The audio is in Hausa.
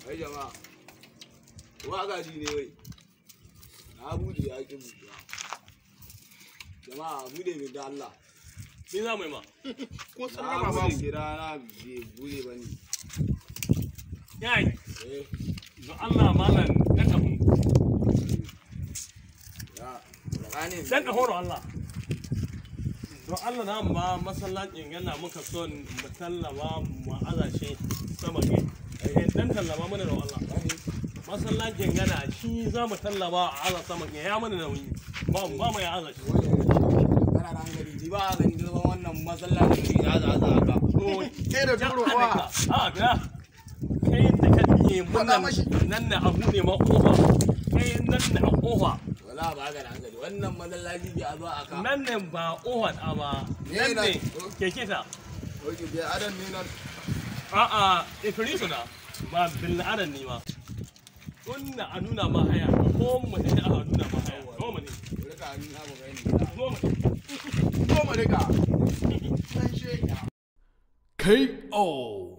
Kai jama'a. Wa gaji ne wai. Na bude ya ki buɗewa. Jama'a bude min da Allah. Ni za mu yi ma. Ko Na sallama bude babu. gida na bai bude ba ni. Yayi. Eh. Don Allah malam dan abu. Ya. Tsakanin. Dan ka horo Allah. Don Allah na ma masallacin yana muka son mu tallama mu aza shi sama ge. Dan tallama mana da Allah. Masallacin gana shi za mu tallama a aza sama ge ya mana nauyi. Ba ba mu ya aza shi. Kana da hankali ji ba a gani girman wannan masallacin da za a za haka. Ke da Jan duro wa. adaka. A ga. Kai da ka ne Faɗa mashi. nan na abu ne ma kofa. Kai nan na kofa. Wala ba ka da hankali wannan masallaci bai a zo a ka. Nan ne ba kofa ta ba. Nan Ne ne na- keke ta. Oke, bai adam ne nan. A'a, Ifrisu na ba bil adan ne ma. Kunna a nuna ma haya, ko mu ne a nuna ma haya. Ko mu ne. Rika ni na ba gani. Ko mu ne. Ko mu rika. San sheka. KO.